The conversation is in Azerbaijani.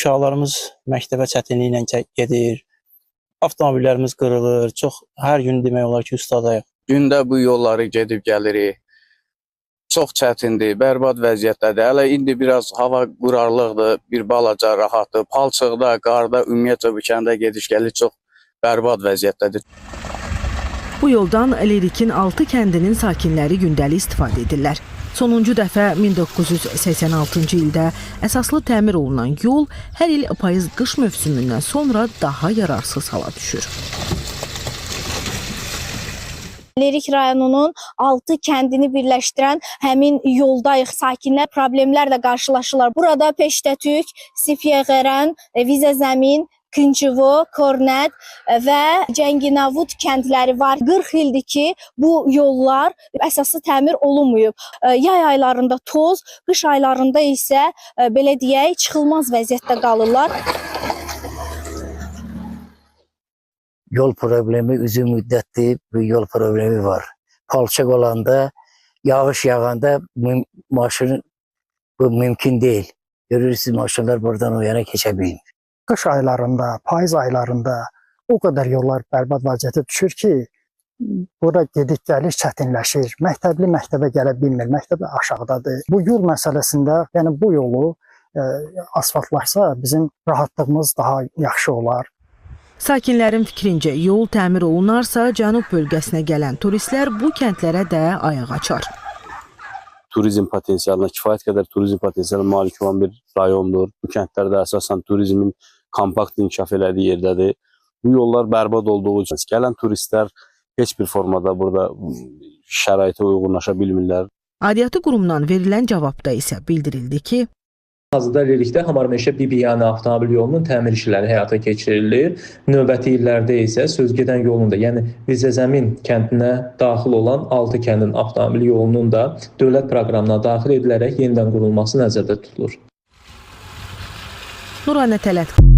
Uşaqlarımız məktəbə çətinliklə gedir. Avtomobillərimiz qırılır. Çox hər gün demək olar ki, ustadayıq. Gündə bu yolları gedib gəlirik. Çox çətindir, bərbad vəziyyətdədir. Hələ indi biraz hava qurarlıqdır, bir balaca rahatdır. Palçıqda, qarda ümumiyyətcə bu kəndə gediş-gəliş çox bərbad vəziyyətdədir. Bu yoldan Lerikin 6 kəndinin sakinləri gündəlik istifadə edirlər. Sonuncu dəfə 1986-cı ildə əsaslı təmir olunan yol hər il payız-qış mövsümündən sonra daha yararsız hala düşür. Lerik rayonunun 6 kəndini birləşdirən həmin yoldayıq. Sakinlər problemlərlə qarşılaşırlar. Burada Peşdətük, Sifyəğərən, Vizəzəmin, Kınçıvo, Kornət və Cənginavud kəndləri var. 40 ildir ki, bu yollar əsaslı təmir olunmayıb. Yay aylarında toz, qış aylarında isə belə deyək, çıxılmaz vəziyyətdə qalırlar. Yol problemi uzun müddətdir bu yol problemi var. Palçıq olanda, yağış yağanda maşın bu mümkün deyil. Görürsünüz maşınlar buradan o yana keçə bilmir. Qış aylarında, payız aylarında o qədər yollar bərbad vəziyyətə düşür ki, bura gedib gəliş çətinləşir. Məktəbli məktəbə gələ bilmir, məktəb aşağıdadır. Bu yol məsələsində, yəni bu yolu asfaltlaşsa bizim rahatlığımız daha yaxşı olar. Sakinlərin fikrincə yol təmir olunarsa, cənub bölgəsinə gələn turistlər bu kəndlərə də ayaq açar. Turizm potensialına, kifayət qədər turizm potensialına malik olan bir rayondur. Bu kəndlərdə əsasən turizmin kompakt inkişaf elədiyi yerdədir. Bu yollar bərbad olduğu üçün gələn turistlər heç bir formada burada şəraitə uyğunlaşa bilmirlər. Aidiyyatı qurumdan verilən cavabda isə bildirildi ki, Hazırda Lerikdə Hamarmeşə Bibiyanə avtomobil yolunun təmir işləri həyata keçirilir. Növbəti illərdə isə sözgedən yolun da, yəni Vizəzəmin kəndinə daxil olan 6 kəndin avtomobil yolunun da dövlət proqramına daxil edilərək yenidən qurulması nəzərdə tutulur. Nuranə Tələt.